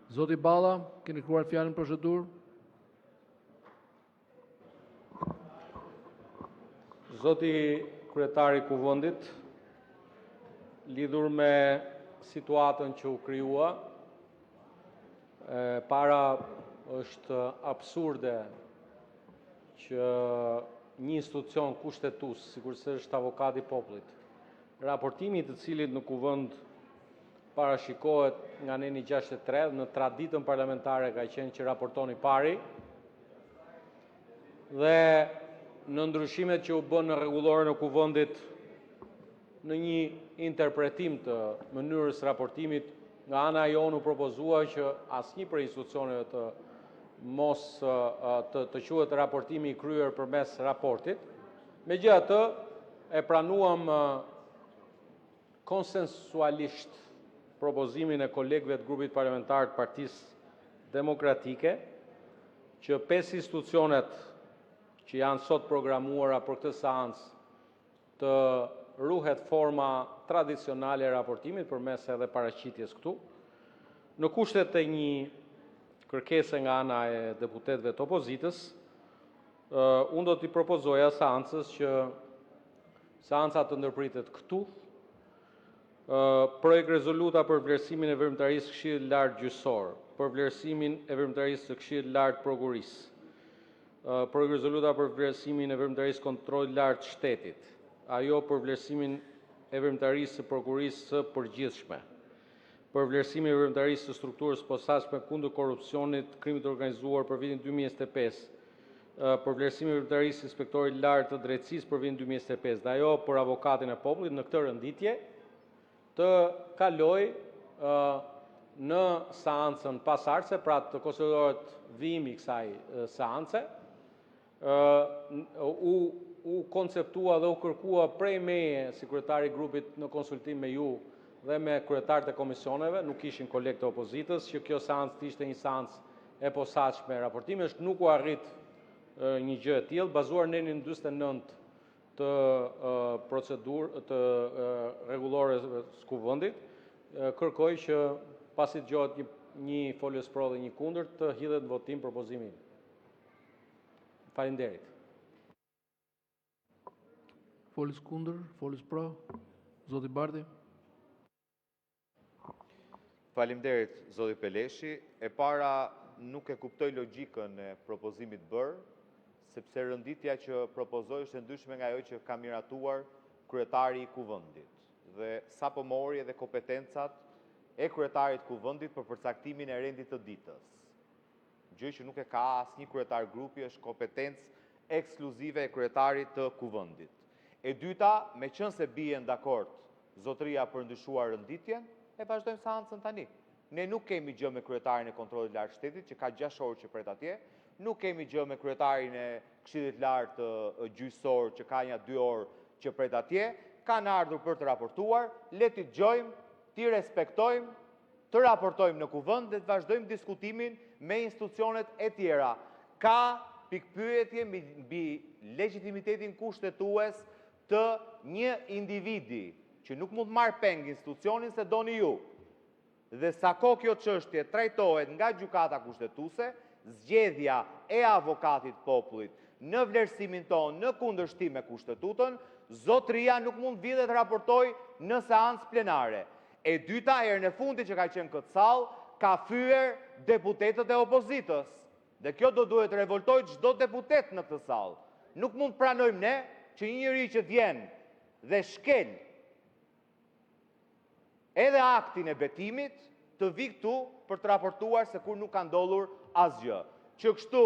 Zoti Balla, keni kërkuar fjalën për procedurë? Zoti Kryetar i Kuvendit, lidhur me situatën që u krijua, e para, është absurde që një institucion kushtetues, sikurse është Avokati i Popullit, raportimi i të cilit në Kuvend parashikohet nga neni 63, në traditën parlamentare ka qenë që raporton i pari, dhe në ndryshimet që u bënë në Rregulloren e Kuvendit, në një interpretim të mënyrës së raportimit, nga ana jonë u propozua që asnjë prej institucioneve të mos të quhet raportimi i kryer përmes raportit. Megjithatë, e pranuam konsensualisht propozimin e kolegëve të Grupit Parlamentar të Partisë Demokratike, që pesë institucionet që janë sot të programuara për këtë seancë, të ruhet forma tradicionale e raportimit përmes edhe paraqitjes këtu. Në kushtet e një kërkese nga ana e deputetëve të opozitës, unë do t'i propozoja seancës që seanca të ndërpritet këtu. Projektrezoluta “Për vlerësimin e veprimtarisë së Këshillit të Lartë Gjyqësor për vlerësimin e veprimtarisë së Këshillit të Lartë të Prokurorisë, projektrezoluta “Për vlerësimin e veprimtarisë së Kontrollit të Lartë të Shtetit”, ajo “Për vlerësimin e veprimtarisë së Prokurorisë së Përgjithshme”, “Për vlerësimin e veprimtarisë së Strukturës së Posaçme Kundër Korrupsionit, Krimit të Organizuar për vitin 2025”, “Për vlerësimin e veprimtarisë së Inspektorit të Lartë të Drejtësisë për vitin 2025” dhe ajo për Avokatin e Popullit, në këtë renditje, të kalojë në seancën pasardhëse, pra të konsiderohet vijim i kësaj seance. U konceptua dhe u kërkua prej meje, si kryetar i grupit, në konsultim me ju dhe me kryetarët e komisioneve, nuk ishin kolegët e opozitës, që kjo seancë të ishte një seancë e posaçme raportimesh, nuk u arrit një gjë e tillë. Bazuar në nenin 49 të procedurës të Rregullores së Kuvendit, kërkoj që, pasi dëgjohet një folës pro dhe një kundër, të hidhet në votim propozimi im. Faleminderit! Folës kundër, folës pro? Zoti Bardhi. Faleminderit, zoti Peleshi! E para, nuk e kuptoj logjikën e propozimit të bërë, sepse renditja që propozoj është e ndryshme nga ajo që ka miratuar Kryetari i Kuvendit dhe sapo mori edhe kompetencat e Kryetarit të Kuvendit për përcaktimin e rendit të ditës, gjë që nuk e ka asnjë kryetar grupi, është kompetencë ekskluzive e Kryetarit të Kuvendit. E dyta, meqenëse bien dakord zotëria për të ndryshuar renditjen, e vazhdojmë seancën tani. Ne nuk kemi gjë me kryetarin e Kontrollit të Lartë të Shtetit, që ka 6 orë që pret atje, nuk kemi gjë me kryetarin e Këshillit të Lartë Gjyqësor, që ka nja 2 orë që pret atje, kanë ardhur për të raportuar, le t'i dëgjojmë, t'i respektojmë, të raportojnë në Kuvend dhe të vazhdojmë diskutimin me institucionet e tjera. Ka pikëpyetje mbi legjitimitetin kushtetues të një individi, që nuk mund të marrë peng institucionin se doni ju. Dhe sa kohë kjo çështje trajtohet nga Gjykata Kushtetuese, zgjedhja e Avokatit të Popullit, në vlerësimin tonë, në kundërshtim me Kushtetutën, zotëria nuk mund të vijë dhe të raportojë në seancë plenare. E dyta, herën e fundit që ka qenë në këtë sallë, ka fyer deputetët e opozitës dhe kjo do të duhet të revoltojë çdo deputet në këtë sallë. Nuk mund të pranojmë ne që një njeri që vjen dhe shkel edhe aktin e betimit, të vijë këtu për të raportuar sikur nuk ka ndodhur asgjë. Që kështu,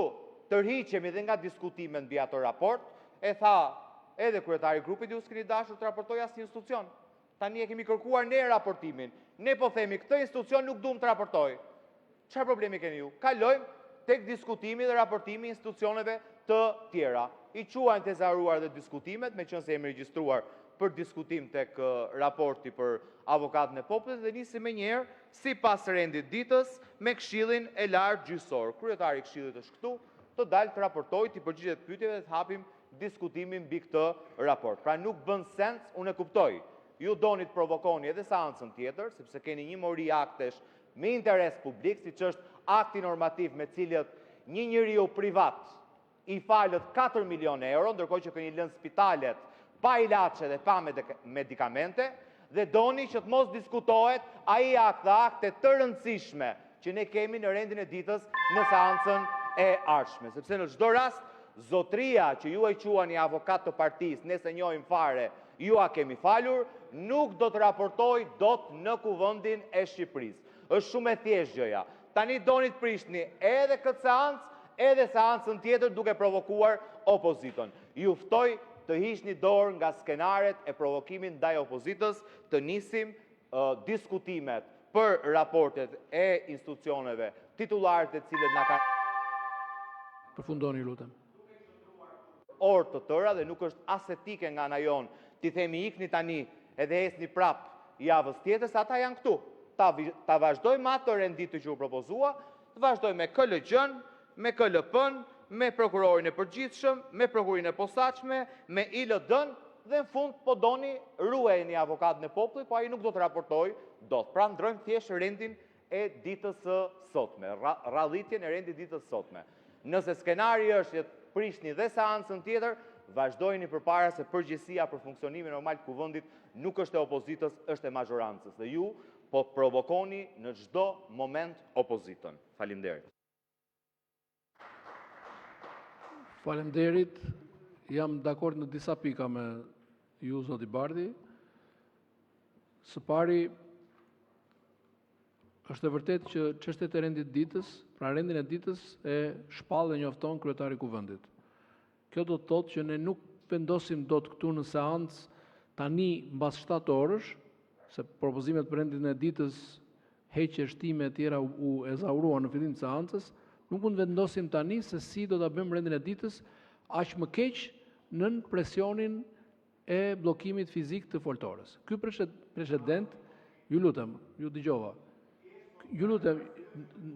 tërhiqemi edhe nga diskutimet mbi atë raport. E tha edhe kryetari i grupit: ju s'keni dashur të raportojë asnjë institucion. Tani e kemi kërkuar ne raportimin. Ne po themi: këtë institucion nuk duam të raportojë. Çfarë problemi keni ju? Kalojmë te diskutimi dhe raportimi i institucioneve të tjera. I quajmë të ezauruara edhe diskutimet, meqenëse jemi regjistruar për diskutim te raporti për Avokatin e Popullit dhe nisim menjëherë, sipas rendit të ditës, me Këshillin e Lartë Gjyqësor. Kryetari i Këshillit është këtu, të dalë të raportojë, t'u përgjigjet pyetjeve dhe të hapim diskutimin mbi këtë raport. Pra, nuk bën sens, unë e kuptoj. Ju doni të provokoni edhe seancën tjetër, sepse keni një mori aktesh me interes publik, siç është akti normativ me të cilin një njeriu privat i falët 4 milionë euro, ndërkohë që keni lënë spitalet pa ilaçe dhe pa medikamente, dhe doni që të mos diskutohet ai akt dhe akte të rëndësishme që ne kemi në rendin e ditës në seancën e ardhshme. Sepse në çdo rast, zotëria që ju e quani avokat të partisë, ne s'e njohim fare, jua kemi falur, nuk do të raportojë dot në Kuvendin e Shqipërisë. Është shumë e thjeshtë gjëja. Tani doni të prishni edhe këtë seancë, edhe seancën tjetër duke provokuar opozitën. Ju ftoj të hiqni dorë nga skenaret e provokimit ndaj opozitës, të nisim diskutimet për raportet e institucioneve, titullarët e të cilëve na kanë Përfundoni, ju lutem. orë të tëra dhe nuk është as etike nga ana jonë t'i themi ikni tani edhe ecni prapë javës tjetër, se ata janë këtu. Ta, ta vazhdojmë atë rend dite që u propozua, të vazhdojmë me KLGJ-në, me KLP-në, me prokurorin e përgjithshëm, me prokurorinë e posaçme, me ILD-në dhe në fund po doni ruajeni avokatin e popullit, po ai nuk do të raportojë dot. Pra ndërrojmë thjesht rendin e ditës së sotme, radhitjen e rendit të ditës së sotme. Nëse skenari është që të prishni dhe seancën tjetër, vazhdojeni përpara se përgjegjësia për funksionimin normal të Kuvendit nuk është e opozitës, është e mazhorancës. Dhe ju po provokoni në çdo moment opozitën. Faleminderit. Faleminderit! Jam dakord në disa pika me ju, zoti Bardhi. Së pari, është e vërtetë që çështjet e rendit të ditës, pra rendin e ditës e shpall dhe njofton Kryetari i Kuvendit. Kjo do të thotë që ne nuk vendosim dot këtu në seancë tani mbas 7 orësh, se propozimet për rendin e ditës, heqje, shtime e të tjera u ezauruan në fillim të seancës, nuk mund të vendosim tani se si do ta bëjmë rendin e ditës, aq më keq nën presionin e bllokimit fizik të foltores. Ky precedent, ju lutem, ju dëgjova. Ju lutem,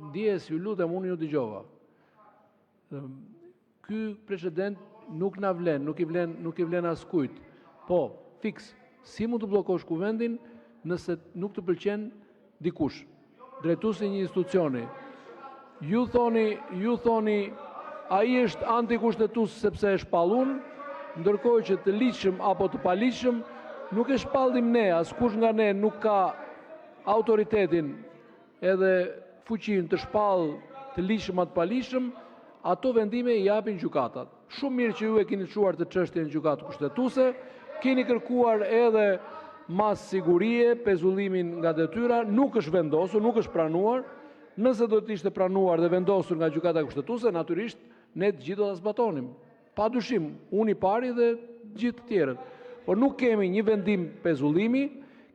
ndjesë, ju lutem, unë ju dëgjova. Ky precedent nuk na vlen, nuk i vlen, nuk i vlen askujt. Po, fiks. Si mund të bllokosh Kuvendin nëse nuk të pëlqen dikush, drejtuesi i një institucioni? Ju thoni, ju thoni ai është antikushtetues sepse e shpall unë, ndërkohë që të ligjshëm apo të paligjshëm nuk e shpallim ne, askush nga ne nuk ka autoritetin edhe fuqinë të shpallë të ligjshëm apo të paligjshëm, ato vendime i japin gjykatat. Shumë mirë që ju e keni çuar këtë çështje në Gjykatën Kushtetuese, keni kërkuar edhe masë sigurie, pezullimin nga detyra, nuk është vendosur, nuk është pranuar. Nëse do të ishte pranuar dhe vendosur nga Gjykata Kushtetuese, natyrisht ne të gjithë do ta zbatonim. Pa dyshim, unë i pari dhe të gjithë të tjerët. Por nuk kemi një vendim pezullimi,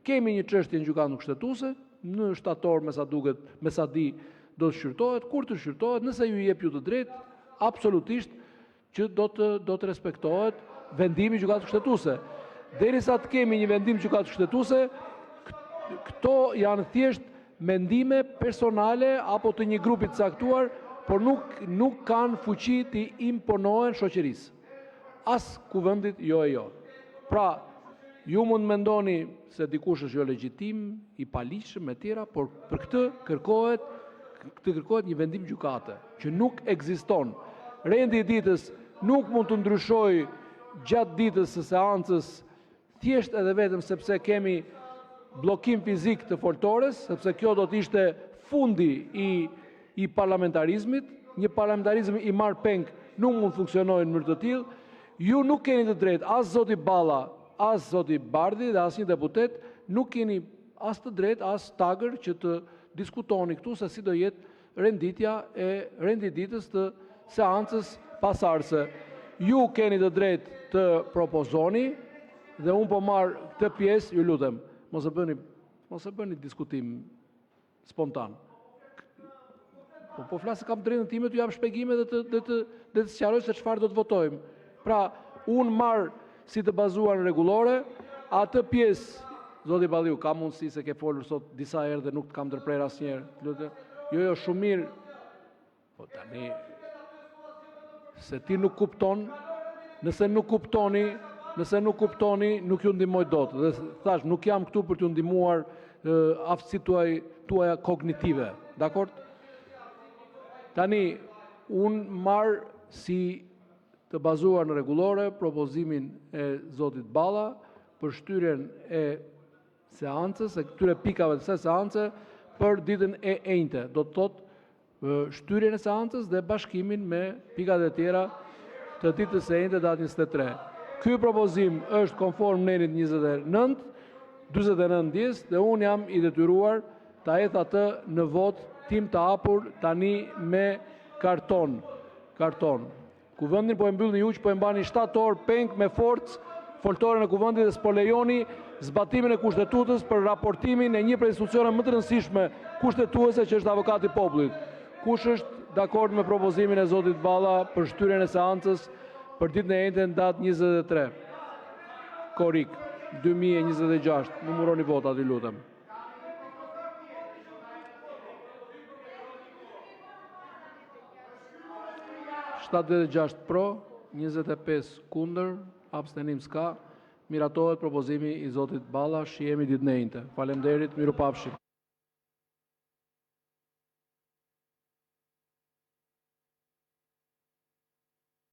kemi një çështje në Gjykatën Kushtetuese, në shtator me sa duket, me sa di, do të shqyrtohet, kur të shqyrtohet, nëse ju jep ju të drejtë, absolutisht që do të do të respektohet vendimi i Gjykatës Kushtetuese. Derisa të kemi një vendim të Gjykatës Kushtetuese, këto janë thjesht mendime personale apo të një grupi të caktuar, por nuk nuk kanë fuqi t'i imponohen shoqërisë, as Kuvendit jo e jo. Pra, ju mund të mendoni se dikush është jo legjitim, i paligjshëm e tjera, por për këtë kërkohet këtë kërkohet një vendim gjykate, që nuk ekziston. Rendi i ditës nuk mund të ndryshojë gjatë ditës së seancës thjesht edhe vetëm sepse kemi bllokim fizik të foltores, sepse kjo do të ishte fundi i i parlamentarizmit, një parlamentarizëm i marrë peng nuk mund të funksionojë në mënyrë të tillë. Ju nuk keni të drejtë, as zoti Balla, as zoti Bardhi dhe asnjë deputet nuk keni as të drejtë, as tagër që të diskutoni këtu se si do jetë renditja e rendit të ditës të seancës pasardhëse. Ju keni të drejtë të propozoni dhe unë po marr këtë pjesë, ju lutem, mos e bëni mos e bëni diskutim spontan. Po po flas se kam drejtën time t'ju jap shpjegime dhe të dhe të dhe të sqaroj se çfarë do të votojmë. Pra, unë marr si të bazuar në rregullore atë pjesë, zoti Balliu, ka mundësi se ke folur sot disa herë dhe nuk të kam ndërprerë asnjëherë. Lutem. Jo, jo, shumë mirë. Po tani se ti nuk kupton, nëse nuk kuptoni. Nëse nuk kuptoni, nuk ju ndihmoj dot. Dhe thashë, nuk jam këtu për t'ju ndihmuar aftësitë tuaja kognitive. Dakord? Tani, unë marr si të bazuar në Rregullore propozimin e zotit Balla për shtyrjen e seancës, e këtyre pikave të kësaj seance për ditën e enjte, do të thotë shtyrjen e seancës dhe bashkimin me pikat e tjera të ditës së enjte, datë 23. Ky propozim është konform nenit 29, 49, ndjesë, dhe unë jam i detyruar ta hedh atë në votim të hapur tani me karton. Karton. Kuvendin po e mbyllni ju, që po e mbani 7 orë peng me forcë foltoren e Kuvendit dhe s'po lejoni zbatimin e Kushtetutës për raportimin e një prej institucioneve më të rëndësishme kushtetuese, që është Avokati i Popullit. Kush është dakord me propozimin e zotit Balla për shtyrjen e seancës për ditën e enjte, në datën 23 korrik 2026? Numëroni votat, ju lutem! 76 pro, 25 kundër, abstenim s'ka. Miratohet propozimi i zotit Balla. Shihemi ditën e enjte! Faleminderit! Mirupafshim!